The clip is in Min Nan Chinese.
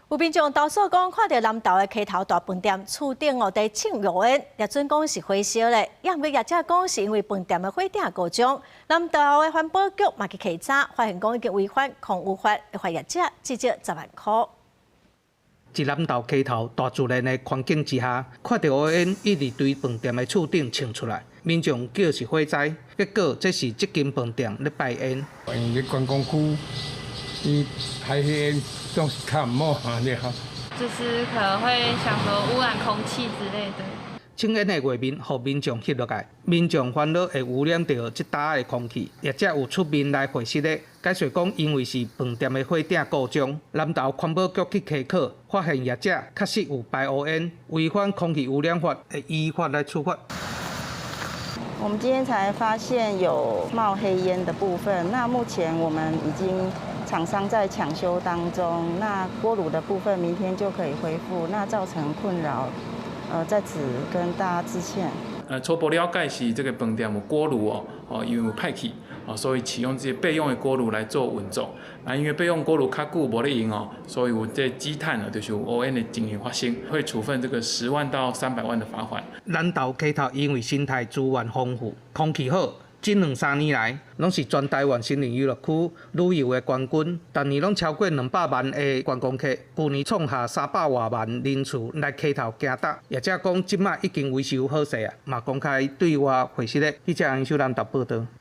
有民眾投訴講，看著南投的溪頭大飯店厝頂哦佇衝烏煙，業主講是火燒咧，也毋過業者講是因為飯店的火鼎故障。南投的環保局嘛去稽查，發現講已經違反空污法，會罰業者至少10萬箍。佇南投溪頭大自然的環境之下，看著烏煙一直對飯店的厝頂衝出來，民眾叫是火災，結果這是這間飯店咧排煙。因為觀光區，伊排彼煙總是較毋好哈，對。就是可能會想說污染空氣之類的。衝煙的畫面，予民眾翕落來，民眾煩惱會污染著這搭的空氣，業者有出面來回釋的，解釋講因為是飯店的火鼎故障，南投環保局去稽考，發現業者確實有排烏煙，違反空氣污染法，會依法來處罰。我們今天才發現有冒黑煙的部分，那目前我們已經廠商在搶修當中，那鍋爐的部分明天就可以恢復，那造成困擾，在此跟大家致歉。初步了解是這個飯店有鍋爐哦，哦，因為有歹去，哦，所以啟用這些備用的鍋爐來做運作。啊，因為備用鍋爐較久無咧用哦，所以有這積碳哦，就是有烏煙的情形發生，會處分這個10萬到300萬的罰款。南投溪頭因為生態資源豐富，空氣好，這兩三年來，攏是全台灣森林遊樂區旅遊的冠軍，逐年攏超過200萬的觀光客，舊年創下300外萬人次來溪頭行踏。業者講，這擺已經維修好勢啊，嘛公開對外回釋咧。記者楊秀蘭報導。